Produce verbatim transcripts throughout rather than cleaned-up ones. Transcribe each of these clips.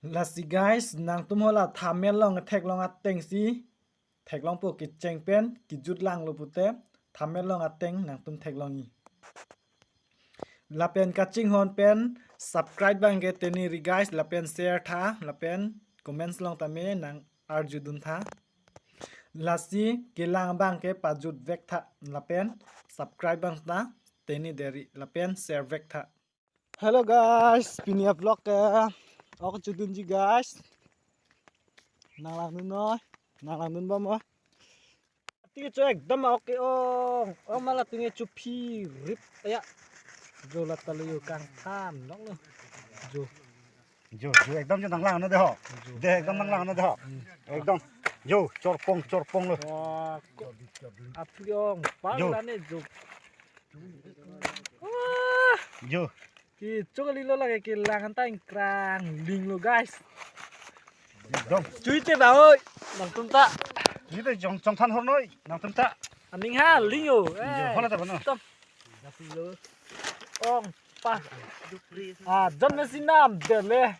Lasi guys, nangtum hala thumbnail along theklong ateng si, theklongpo, kecheng pen kejut langlo pute, thumbnail along ateng nangtum theklongji. Lapen kachinghon pen subscribe abang ke tengneri guys, lapen share tha, lapen comments along tame nang arjudun tha. Lasi kelang abang ke pajut vek tha, lapen subscribe abang ta tengneri, lapen share vek tha. Hello guys, pini a-vlog ke ok chudunji guys. Nang langdun noi, nang langdun bom o. Ti cho ekdom ok ke ong. Ong mala tinge chuphi rip ya. Jo la talo yo kangthan nok lo. Jo. Jo, jo ekdom jo nang lang no de ho. Jo. De ekdom nang lang no de ho. Hmm. Ekdom. Jo, chorpong, chorpong lo. Wah, ko-, aphi ong. Jo. Pala ne jo. Wah. Jo. Kecho kalilo lake, kelang anta ingkrang linglo guys. Ekdom. Chuite ba oi. Nangtum ta. Chuite jong chongthan hor noi. Nangtum ta. Aning ha ling yo. Jo, eh, hala ta bano. Tom. Ong pa. Ah, John Messi nam dele.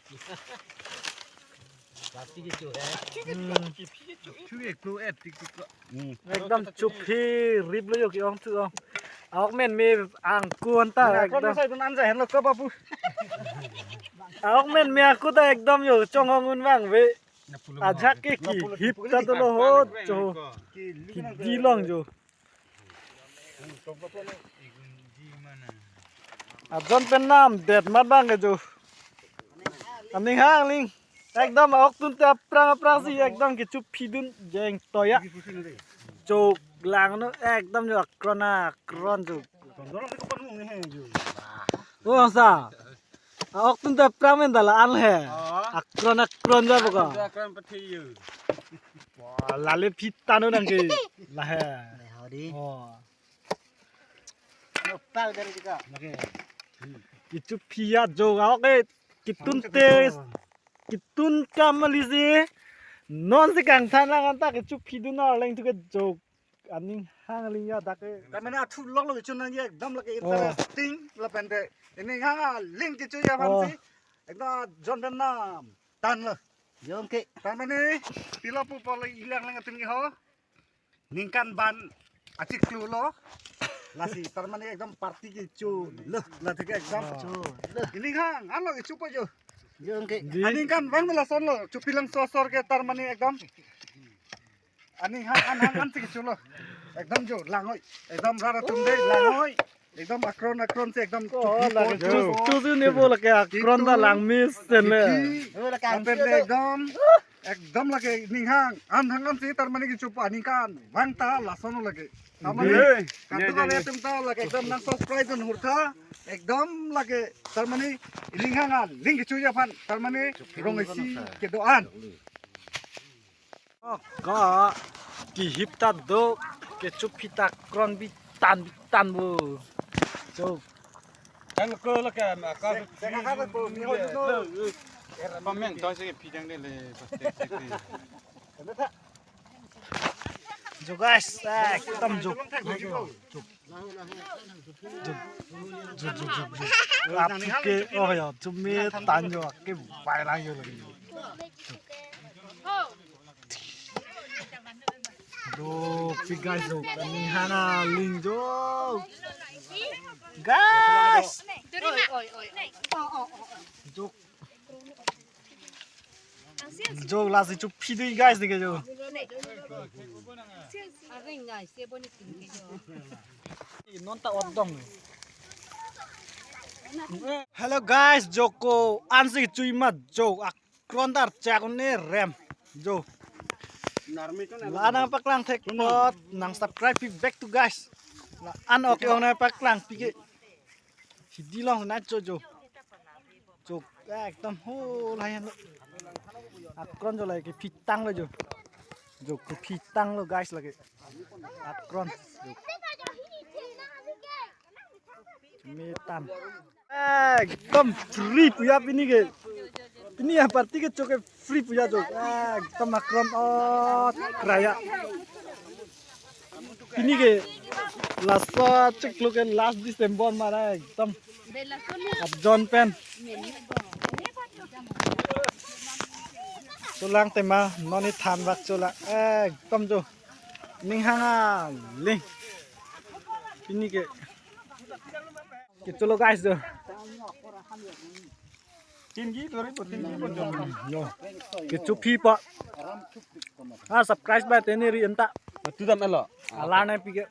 Hmm. Chu ke klo et tik tik ko. Hmm. Ekdom chuphi rip lo yo ke-ong thu ong. Ahok men me angku anta. Nah, ekdom. Sai dun anja hen lo ko babu. Ahok men me angku ta ekdom yo chonghong un vangve. Ajak ke kihip ta dolo ho jo. Kidi long jo. A John pen nam det mat abang ke jo. Aning hang ling. Ekdom ok tun te aphrang aphrang si ekdom kechuphidun jeng toya. Chok lang no ekdom jo akron akron jo. O sa. A ok tun te aphrang men dala an he. Akron akron ja boka. Akron pathe yo. Wah, lale phita no nang ke. Lahe. Howdi. Oh. Nopal dari juga. Lake. Kechuphi ya jo ok ke. Ketun te. Ketun kam mali si. Non si kangthan lang anta kechuphidun arleng thu ke jo. Aning hang ling ya dak ke. Kami na thu lok lok chun nang ye ekdom lake interesting lapen te. Aning hang ling kecho ya man si. Ekdom John pen nam. Tan lo. Jong ke. Tan mane pilo pu polo ilang lang atum ke ho. Ningkan ban achiklo lo. Lasi tar mane ekdom party kecho lo. Lati ke ekdom. Cho. Aning hang, ano kecho po jo. Jong ke. Aningkan bang lason lo. Chuphi lang sosor ke tar mane ekdom. Aning hang an hang an si kecho lo. Ekdom jo lang oi. Ekdom rara tum de lang oi. Ekdom akron akron si ekdom ko chuphi lake po chu jo. Chu chu ne bo lake akron ta lang mis sen le. Chuphi. Lapen de ekdom. Ekdom lake aning hang an hang an si tar mane kecho po aningkan bang ta lason lo lake. Tar mane. Hey. Katu kami atum ta lake ekdom nang subscribe dun hur tha. Ekdom lake tar mane aning hang an ling kecho ya aphan tar mane rong isi kedo-an. Ka kihip ta do kechuphi ta kron bitan bitan bo. Cho. Kan ko la ka ma ka. Pameng to se phi dang de le. Jo guys, eh, ekdom jo. Jo. Jo, jo, jo, jo, jo. Aphi ke, oh ya, chumi tan jo, ke bai lang jo lagi. Do, pi guys jo, aning hang ling jo. Guys. Jo. Jo lasi chuphi dun guys ne ke jo. Non ta ot dong. Hello guys, jo ko-an si chui ma jo akron dar chak ne rem. Jo. La nang paklang thek pot nang subscribe pi back to guys. La an ok ong nang paklang pi ke. Hidi long na cho jo. Jo ekdom ho lahen lo. Akron jo lake phitang lo jo. Jo ko phitang lo guys lake. Akron. Jo. Metan. Ekdom free puya pini ke. Pini ya party kecho ke free puya jo. Ekdom akron ot kraya. Pini ke last chiklo ke last December mara ekdom. Ab John pen. Cholang tema, non ni thanbak cholang. Ekdom jo. Ning hang aling. Pini ke. Kecholo guys jo. Tinggi dua ribu, tinggi pun jo. Yo. Kechuphi pa. Ah, subscribe ba teni ri enta. Tudam elo. Alar ne pike.